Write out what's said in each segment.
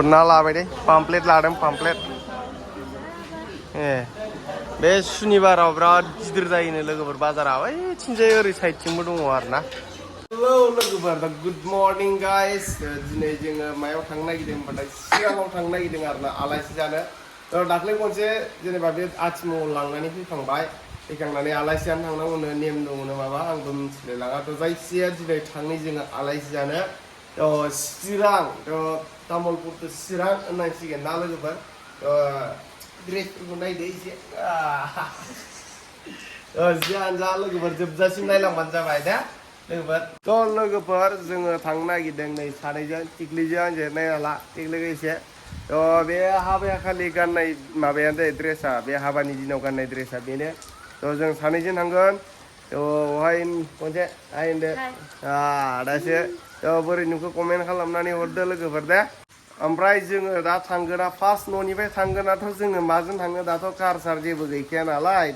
ना लाबाय दे पामप्लेट लादों पामप्लेट बे सुनिबाराव बिराद गिदिर जायोनो लोगोफोर बाजारा ओइथिंजाय ओरै साइडथिंबो दङ आरो ना हेलौ लोगोफोर गुड मर्निं गाइस दिनै जोङो मायाव थांनो नागिरदों होनबाथाय सिगाङाव थांनो नागिरदों आरो ना आलासि जानो दाख्लै खनसे जेनेबा बे आथिमंगल लांनानै फैखांबाय फैखांनानै आलासि जानो थांनांगौनो नेम दङनो माबा आंबो मिथिलाय लाङा जायखिजाया दिनै थांनि जोङो आलासि जानो चिरां तामुलपुर चिरां होननांसिगोन ना लोगोफोर ड्रेसफोरखौ नायदो एसे जियानो जा लोगोफोर जोबजासिम नायलांबानो जाबाय दे लोगोफोर लोगोफोर जोङो थांनो नागिरदों नै सानैजों टिक्लिजों आंजों नायना ला टिक्लिखौ एसे बे हाबाया खालि गाननाय माबायानो जायो ड्रेसा बे हाबानि दिनाव गाननाय ड्रेसा बेनो जों सानैजों थांगोन बहाय खनसे हाय होनदो दासो बोरै नुखो कमेन्ट खालामनानै हरदो लोगोफोर दे ओमफ्राय जोङो दा थांगोना फार्स्ट न'निफ्राय थांगोनाथ' जोङो माजों थाङो दाथ' कार सार जेबो गैखाया नालाय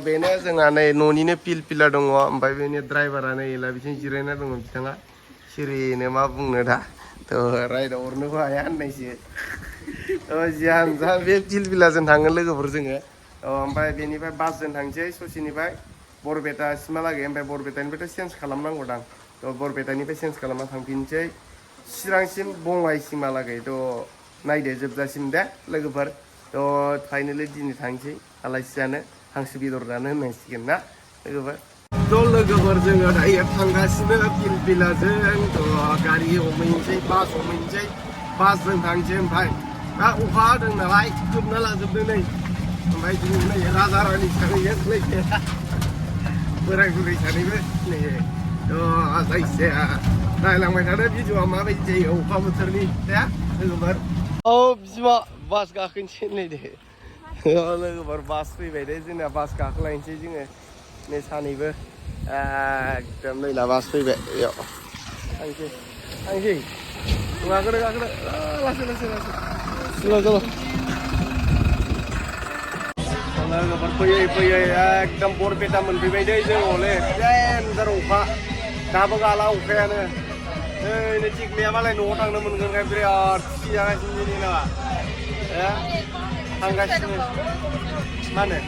बेनो जोंहा नै न'निनो पिलपिला दङ ओमफ्राय बेनि ड्राइभारा नै बिथिं जिरायना दङ बिथाङा सिरिनो मा बुंनो दा रायदाव हरनोबो हाया होननायसो जियानो जा बे पिलपिलाजों थाङो लोगोफोर जोङो ओमफ्राय बेनिफ्राय बासजों थांसै ससेनिफ्राय बरपेटासिमहालागै ओमफ्राय बरपेटानिफ्रायथ' चेन्ज खालामनांगौदां बरपेटानिफ्राय चेन्ज खालामना थांफिनसै चिरांसिम बङाइसिमहालागै नायदो जोबजासिम दे लोगोफोर फाइनेलि दिनै थांसै आलासि जानो हांसो बेदर जानो होननांसिगोन ना लोगोफोर लोगोफोर जोङो दायो थांगासिनो पिलपिलाजों गारि हमहैनोसै बास हमहैनोसै बासजों थांसै ओमफ्राय दा अखा हादों नालाय खोबना लाजोबदों नै ओमफ्राय दिनै नै राजा रानि सानैजों लोगो बोराय बुरै सानैबो नै जायखिजाया नायलांबाय थादो भिडिअआ माबायदि जायो अखा बोथोरनि दे लोगोफोर बिमा बास गाखोनोसै होनलायदो लोगोफोर बास फैबाय दे जोंना बास गाखोलायनोसै जोङो नै सानैबो एकदम नै बास फैबाय बेयाव थांसै गाखोदो लासै लोगोफोर फैयै एकदम बरपेटा मोनफैबाय दे जों हले देनजार अखा दाबो गाला अखायानो नै टिक्लिया मालाय न'आव थांनो मोनगोनखाय बिराद खुसि जागासिनो दिनै नामा थांगासिनो मा होनो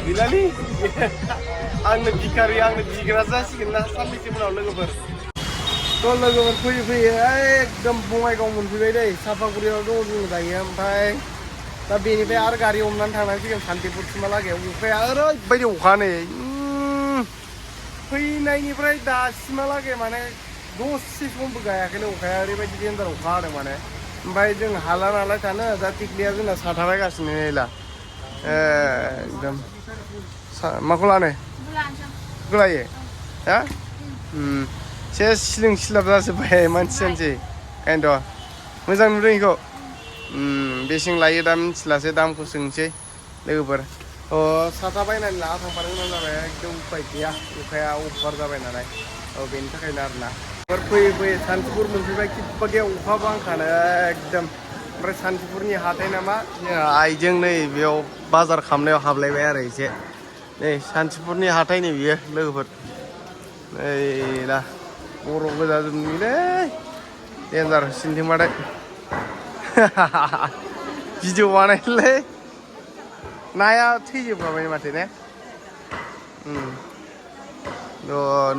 गैलालै आंनो भिखारि आंनो बिग्रा जासिगोन ना साननैसो उनाव लोगोफोर फैयै एकदम बङाइगाव मोनफैबाय दै सापागुरियाव दङ जोङो दायो ओमफ्राय दा बेनिफ्राय आरो गारि हमनानै थांनांसिगोन सान्तिपुरसिमहालागै अखाया ओरैबायदि अखा नै फैनायनिफ्राय दासिमहालागै माने दसे समबो गायाखैनो अखाया ओरैबायदि देन्जार अखा हादों माने ओमफ्राय जों हाला नालाय थानो दा टिक्लिया जोंना साथा बायगासिनो नैला एकदम माखौ लानो लायो हा सेस सिलिं सिलाब जाजोब्बाय मानसियानोसै खायनोथ' मोजां नुदों बेखौ बेसेबां लायो दा मिथिलासै दामखौ सोंसै लोगोफोर साथा बायनानै लाना थांफानो गोनां जाबाय एकदम उपाय गैया अखाया अभार जाबाय नालाय बेनि थाखायनो आरोना फैयै सान्तिपुर मोनफैबाय खिथबाके अखा बांखानो एकदम ओमफ्राय सान्तिपुरनि हाथाय नामा आइजों नै बेयाव बाजार खालामनायाव हाबलायबाय आरो एसे नै सान्तिपुरनि हाथाय नै बियो लोगोफोर नै दा बर' गोजा जों नुयोलै देन्जार सिनथिंबाथाय भिडिअ बानायलै नाया थैजोबखाबाय माथो ने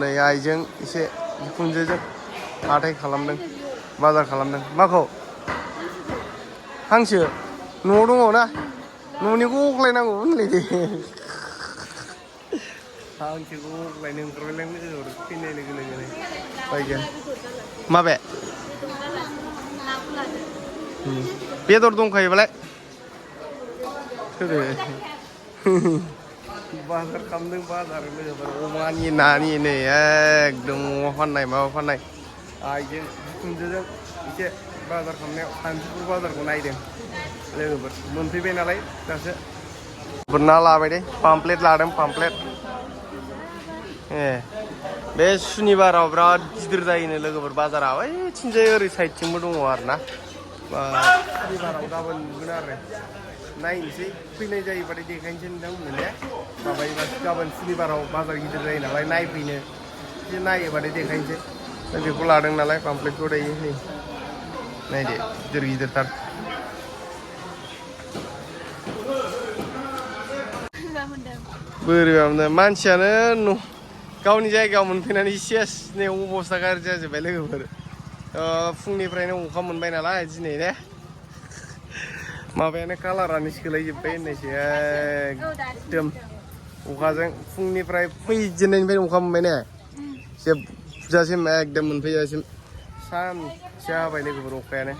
नै आइजों एसे बिखुनजोजों हाथाय खालामदों बाजार खालामदों माखौ हांसो न'आव दङ ना न'निखौ अख्लायनांगौ होनलायदो हांसोखौ अख्लायनो ओंखारबायलां फैनाय लोगो लोगोनो बायगोन माबे बेदर दंखायोबालाय बाजार खालामदों बाजार लोगोफोर अमानि नानि नै एकदम अमा फाननाय माबा फाननाय आइजों बिखुनजोजों एसे बाजार खालामनायाव सान्तिपुर बाजारखौ नायदों लोगोफोर मोनफैबाय नालाय दासो ना लाबाय दे पामप्लेट लादों पामप्लेट बे सुनिबाराव बिराद गिदिर जायोनो लोगोफोर बाजारा ओइथिंजाय ओरै साइडथिंबो दङ आरो ना सुनिबाराव गाबोन नुगोन आरो नायनोसै फैनाय जायोबाथाय देखायनोसै नोंथांमोननो ने माबायोबा गाबोन सुनिबाराव बाजार गिदिर जायो नालाय नायफैनो एसे नायोबाथाय देखायनोसै दा बेखौ लादों नालाय पामप्लेटखौ दायो नै नायदो गिदिर गिदिरथार बोरैबा मोनदों मानसियानो गावनि जायगायाव मोनफैनानै सेस नै अबस्था गाज्रि जाजोब्बाय लोगोफोर फुंनिफ्रायनो अखा मोनबाय नालाय दिनै ने माबायानो कालारानो सोलायजोब्बाय होननायसो एकदम अखाजों फुंनिफ्राय फैजेननायनिफ्रायनो अखा मोनबाय ने जोबजासिम एकदम मोनफैजासिम सानसे हाबाय लोगोफोर अखायानो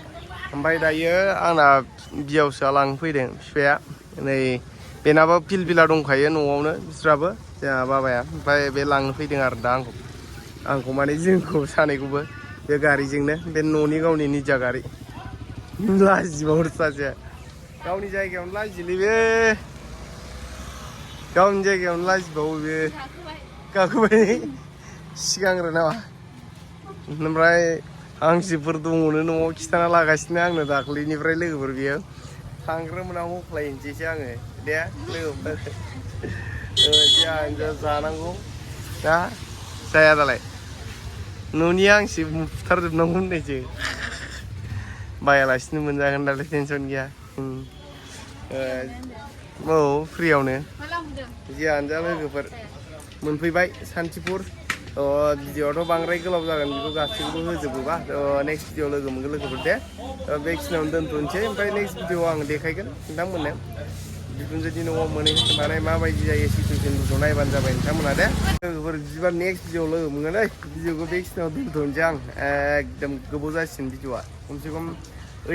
ओमफ्राय दायो आंना बियावसोआ लांफैदों बिफाया नै बेनाबो फिलफिला दंखायो न'आवनो बिस्राबो जोंहा बाबाया ओमफ्राय बे लांनो फैदों आरो दा आंखौ माने जोंखौ सानैखौबो बे गारिजोंनो बे न'नि गावनि निजा गारि लाजिबावो सासे गावनि जायगायावनो लाजियोलै बे गावनि जायगायावनो लाजिबावो बे गाखोबाय सिगांग्रो नामा ओमफ्राय हांसोफोर दङनो न'आव खिथाना लागासिनो आंनो दाख्लैनिफ्राय लोगोफोर बियो थांग्रोमोना होख्लायनोसैसो आङो दे लोगोफोर जोंहा जानांगौ दा जाया दालाय न'नि हांसो बुथारजोबनांगौ होननायसो बायालासिनो मोनजागोन दालाय टेनसन गैया औ फ्रियावनो जियानो लोगोफोर मोनफैबाय सान्तिपुर भिडिअआथ' बांद्राय गोलाव जागोन बेखौ गासैखौबो होजोबोबा नेक्स्ट भिडिअ लोगो मोनगोन लोगोफोर दे बेखिनियावनो दोनथ'नोसै ओमफ्राय नेक्स्ट भिडिअआव आं देखायगोन नोंथांमोननो बिखुनजोनि न'आव मोनहैनानै माबायदि जायो सिटुवेसनफोरखौ नायबानो जाबाय नोंथांमोना दे लोगोफोर बिदिबा नेक्स्ट भिडिअआव लोगो मोनगोन भिडिअखौ बेखिनियाव दोनथ'नोसै आं एकदम गोबाव जासिगोन भिडिअआ खमसे खम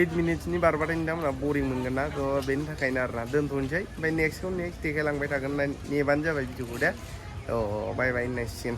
8 मिनिट्सनि बारबाथाय नोंथांमोना बरिं मोनगोन ना बेनि थाखायनो आरोना दोनथ'नोसै ओमफ्राय नेक्स्ट देखायलांबाय थागोन नेबानो जाबाय भिडिअखौ दे बाय बाय होननांसिगोन